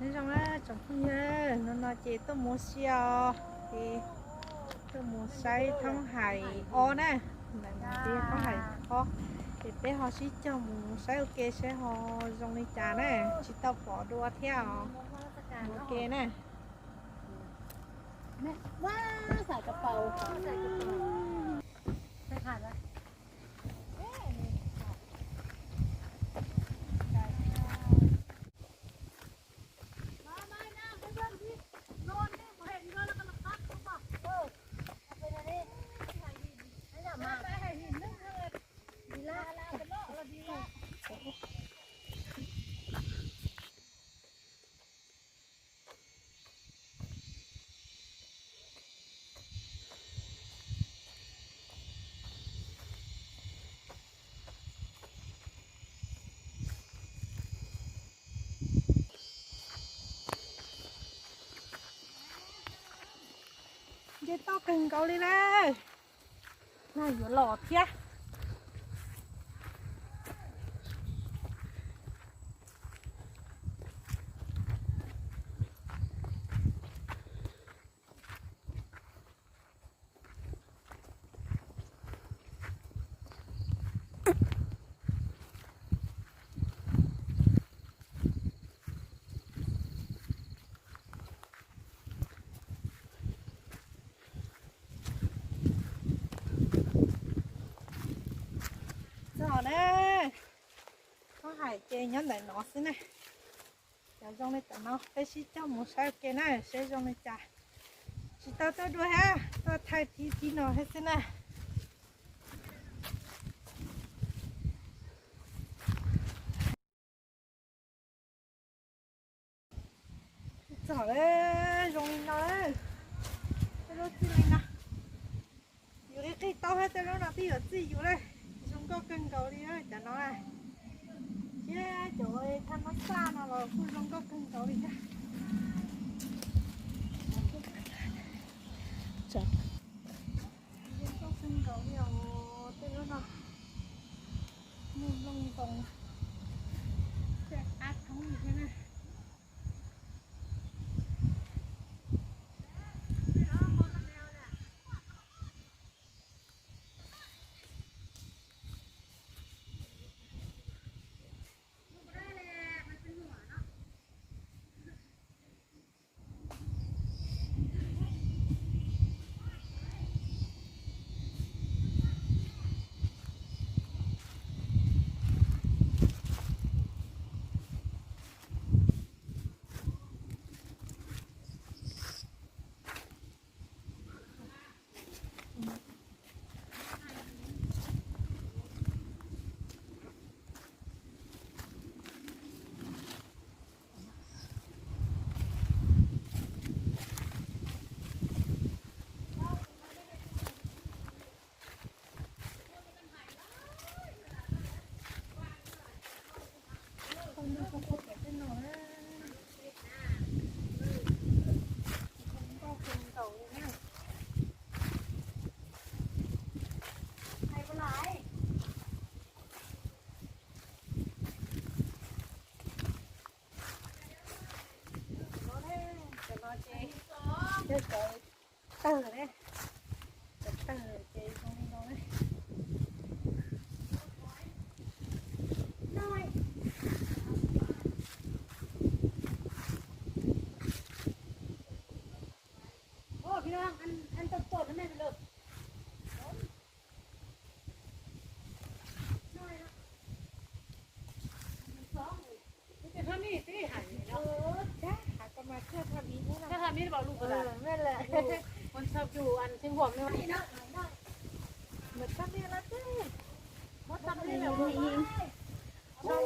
Nyob zoo na tsoom phooj ywg, hnub no ces tuaj mus ua si os, ces tuaj mus saib thoob hais ob na, ntawm no ces thoob hais ob, ces peb ho sib cog mus saib ua ke saib ho zoo li cas na, tsis tau pom dua thiab os. Mus ua ke na. Nce toj kawg nkaus li na. Nag yuav los thiab. Txog na, thoob hais ces nyob ntawm no xwb na. Cov zoo li tam no peb sib cog mus saib ua ke na, saib zoo li cas. Tsis tau tuaj dua thiab, tuaj thaij thib thib no thiab xwb na. Txog lawm, zoo li no lawm. Tej lub txij li no. Yus qig qig taub hab tej lub no twb yuav txij yus lawm. Zoo nkauj kawg nkaus li cov no na. Thiab cov thaj mab xaj no los kuj zoo nkauj kawg nkaus li thiab. Zoo nkauj kawg nkaus li os tej lub no. Muaj nplooj ntoo, tej qab thoob li thiab na. Cov no ces cov tawg ne, cov tawg ces zoo li no ne.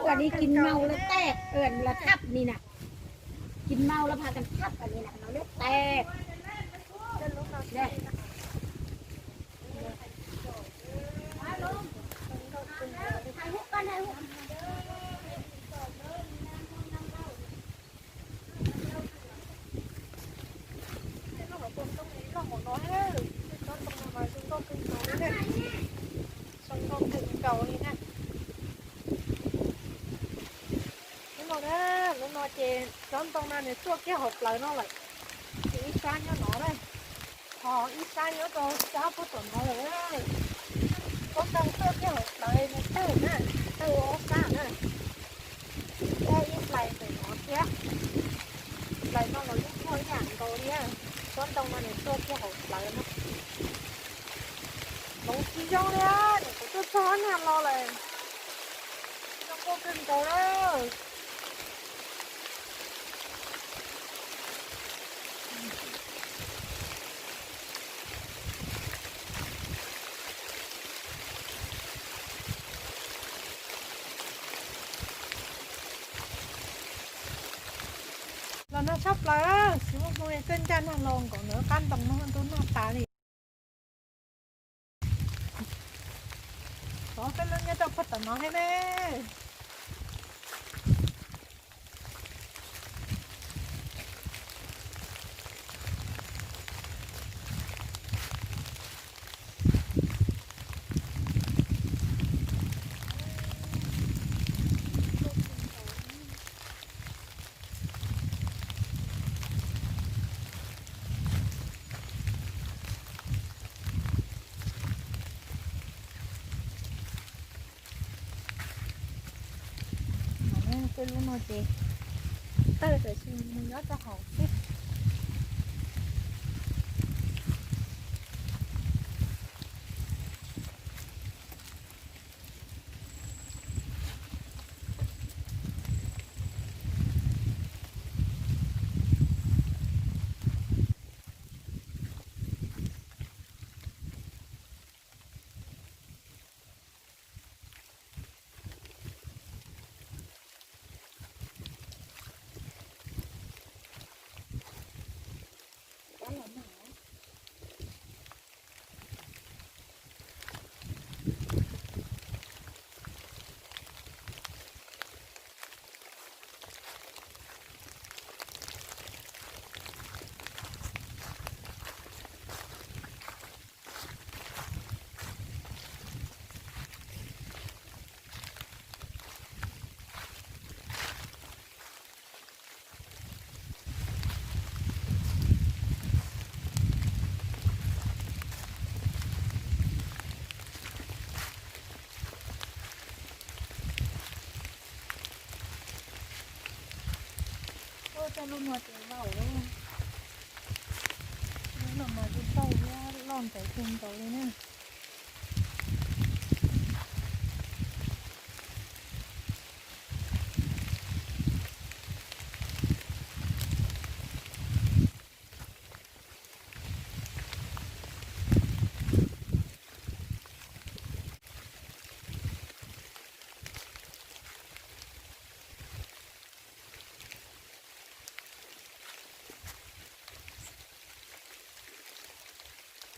Ua li kis maus lawv teb, lawv thab ni na. Kis maus lawv pha kan thab li na, no lawv teb. Zoo nkauj kawg nkaus li na. Lub no na, lub no Tsob ntoo no nws tuaj kiag hauv plawv no lawm, ces ib sab nyob no na, ho ib sab nyob rau sab puag tom no lawm. Tsob ntoo tuaj kiag hauv plawv nws tawg na, tawg ua ob sab na. Ib nplais ntawm no thiab, nplais no los yeej tuaj ib yam nkaus li. Tsob ntoo no nws tuaj kiag hauv plawv no. Hmoov tsis zoo li, nws kuv tuaj txog nag los lawm, zoo nkauj kawg nkaus na. Los nag tshaj plaws, tsis muaj hmoo li, tuaj ncaj nag los nkaus ntawd qab ntoo no ntuj nag tas li. Xyov peb lub nyob rau puag tom no thiab ne. Tej lub no ces tawg tam sim mus nyob rau hauv xwb. Ua tej lub no ces vau, lub no mas zoo nkauj thiab loj ntev kawg nkaus li na.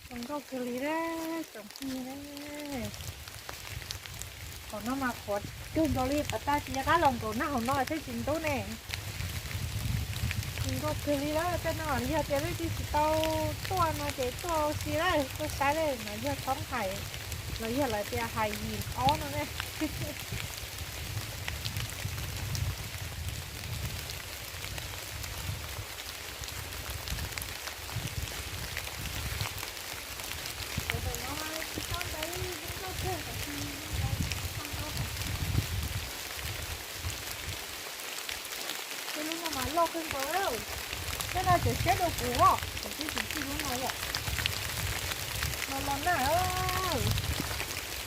Zoo nkauj kawg li na, tsoom phooj ywg na. Hauv no mas qhuav kawg nkaus li, pas tas tsis nco qab los nkaum nag hauv no thiaj tsis ntub ne. Zoo nkauj kawg li lawm. Tej no yog tias leej twg tsis tau tuaj no ces tuaj ua si lawm, tuaj saib lawm no, yog thoob hais los yog lawv tias hais yim ob no ne. Tej lub no mas loj kawg nkaus, tej no tseem siab dua kuv os, kuv twb tsis txij lub no yom. Los los na,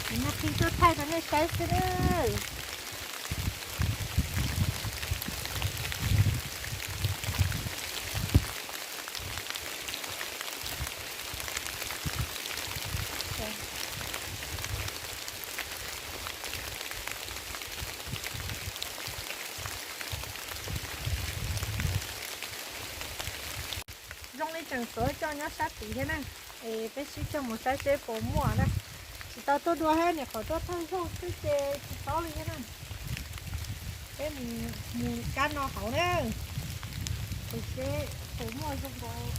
kuv nyiag qhib tuaj thaij rau nej saib xwb na. Zoo li tseem tuav coj nyob sab tid thiab na. Es peb sib cog mus saib seb puas muaj na. Tsis tau tuaj dua thiab, nyuam qhuav tuaj thawj zaug xwb ces tsis paub li thiab na. Peb mus kab no hauv na, tus seb puas muaj zoo nkaus.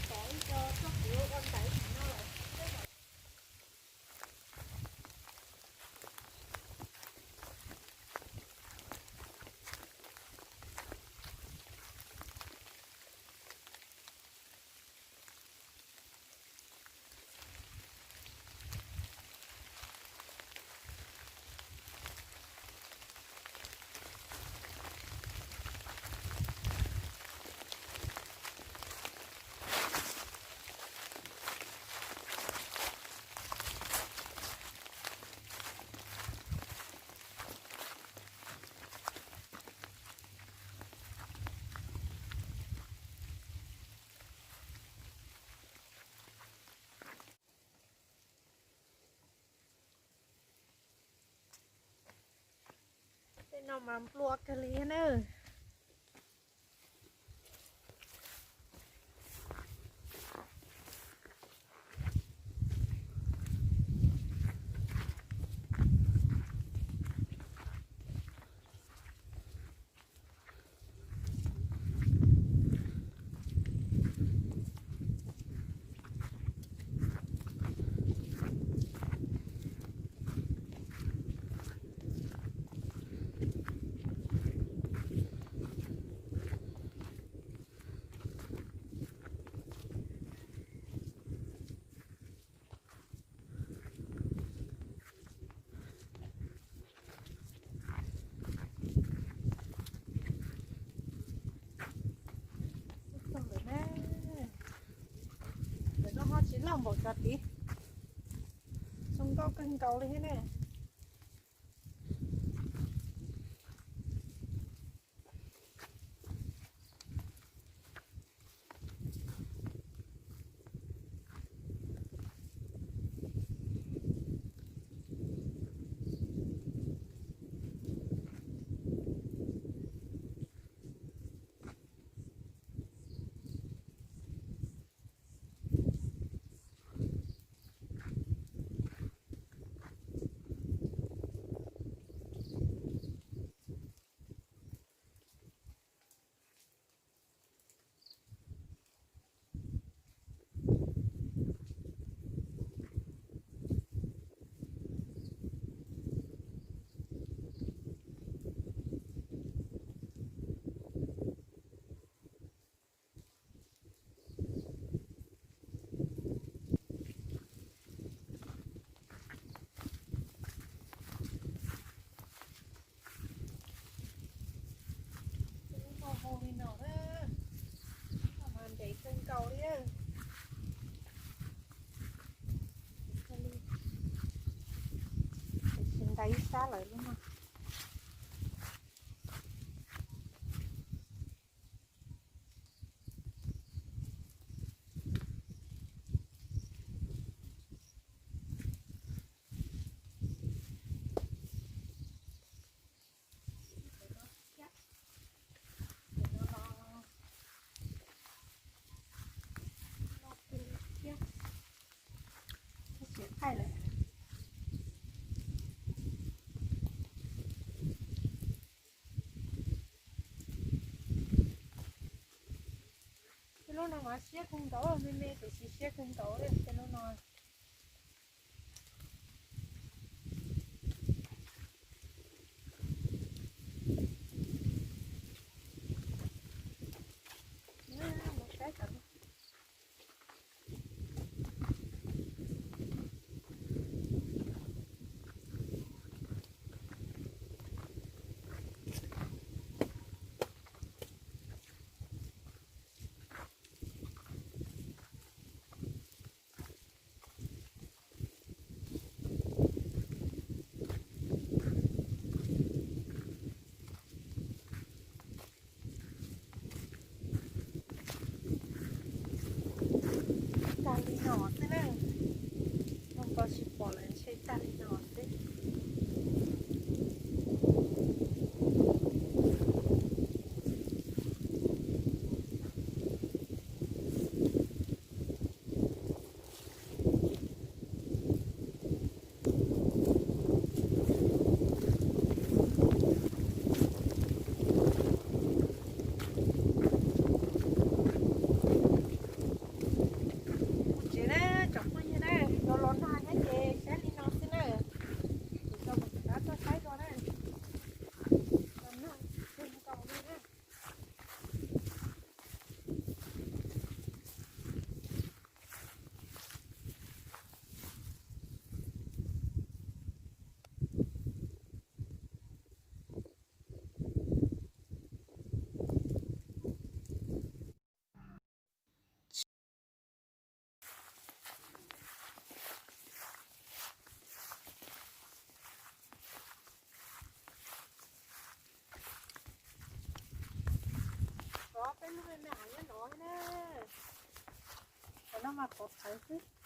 Tov ib co txoj kev ua ntaiv no lawm. No mas nplua kawg li na. Ntawm no ho tsis loj npaum cov tid, zoo nkauj kawg nkaus li thiab ne. Lub no hu li no na, no mas ntev kawg nkaus li. Tsis ntev ib sab lawm lub no. Tej lub no mas siab kawg nkaus, me me tiam sis siab kawg nkaus li tej lub no. Tag li no xwb na, zoo nkaus tsis pom lawm ntshe tag li no xwb. Mus tsev na tsoom phooj ywg na, los los nag thiab ces saib li no xwb na. Kuv rau kuv tus dab tuaj saib dua na. Los nag kawg nkaus li na. Peb lub me me av nyob no na. Cov no mas pov phawv xwb.